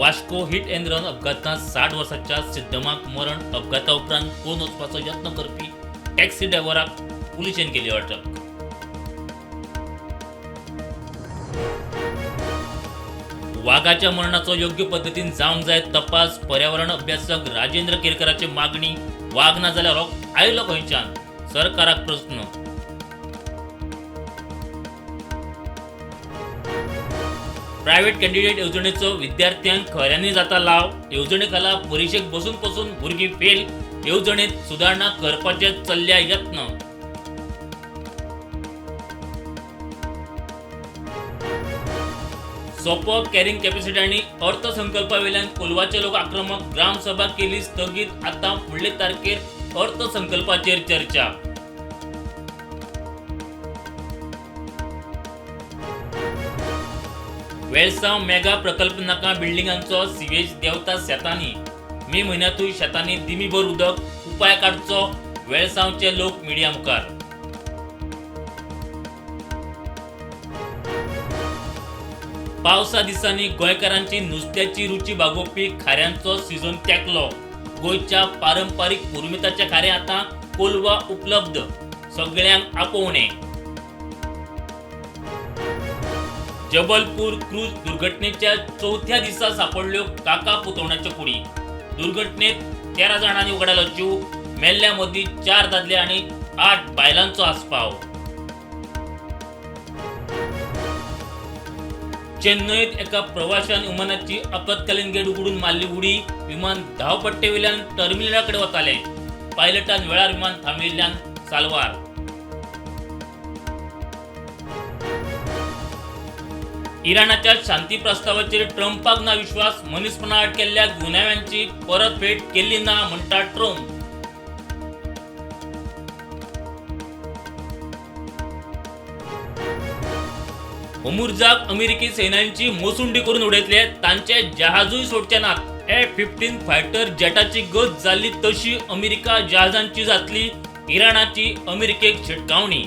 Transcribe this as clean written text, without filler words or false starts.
Vasco hit and run अपघातांत 60 वर्सांच्या सिद्धमाक मरण. अपघाता उपरांत पळून वचपाचो यत्न करपी टॅक्सी ड्रायव्हराक पुलिशेन केली अटक. वागाच्या मरणाचो योग्य पद्दतीन जावंक जाय तपास. पर्यावरण अभ्यासक राजेंद्र केरकराची मागणी. वाग ना जाल्यार रोग आयलो खंयच्यान, सरकाराक प्रस्न. प्रायव्हेट कॅन्डिडेट येवजणेचो विद्यार्थ्यांक खऱ्यांनी जाता लाव. येवजणे खाला परिक्षेक बसून बसून भुरगीं फेल. येवजणेत सुदारणा करपाचे चल्ल्या यत्न. सोपो कॅरिंग कॅपॅसिटी आनी अर्थसंकल्पावेल्यान कोलवाचे लोक आक्रमक. ग्रामसभा केली स्थगीत. आतां फुडले तारखेर अर्थसंकल्पाचेर चर्चा. वेळसांव मेगा प्रकल्प नाका. बिल्डिंगांचो सिवेज देंवता शेतांनी. मे म्हयन्यांतूय शेतांनी दिमीभर उदक. उपाय काडचो, वेळसांवचे लोक मिडिया मुखार. पावसा दिसांनी गोंयकारांची नुस्त्याची रुची भागोवपी खाऱ्यांचो सीझन तेंकलो. गोंयच्या पारंपारीक पुरुमेंताचे खारें आतां कोलवा उपलब्ध. सगळ्यांक आपोवणें. जबलपूर क्रूज दुर्घटनेच्या चवथ्या दिसा सापडल्यो काका पुतवण्याच्यो कुडी. दुर्घटनेत 13 जाणांनी उगडालो जीव. मेल्ल्या मदीं 4 दादले आनी 8 बायलांचो आस्पाव. चेन्नईत एका प्रवाशान विमानाची आपत्कालीन गेट उगडून मारली उडी. विमान धांवपट्टेवेल्यान टर्मिनलाकडे वतालें. पायलटान वेळार विमान थांबयिल्ल्यान साल्वार. इराणाच्या शांती प्रस्तावाचेर ट्रंपाक ना विश्वास. मनीसपणा आड केल्ल्या गुन्यांवांची परतफेड केली ना म्हणटा ट्रंप. होर्मुझाक अमेरिकी सैन्याची मोसुंडी करून उडयतले, तांचे जहाजूय सोडचे नात. F-15 fighter जेटाची गत जाल्ली तशी अमेरिका जहाजांची जातली, इराणाची अमेरिकेक शिटकावणी.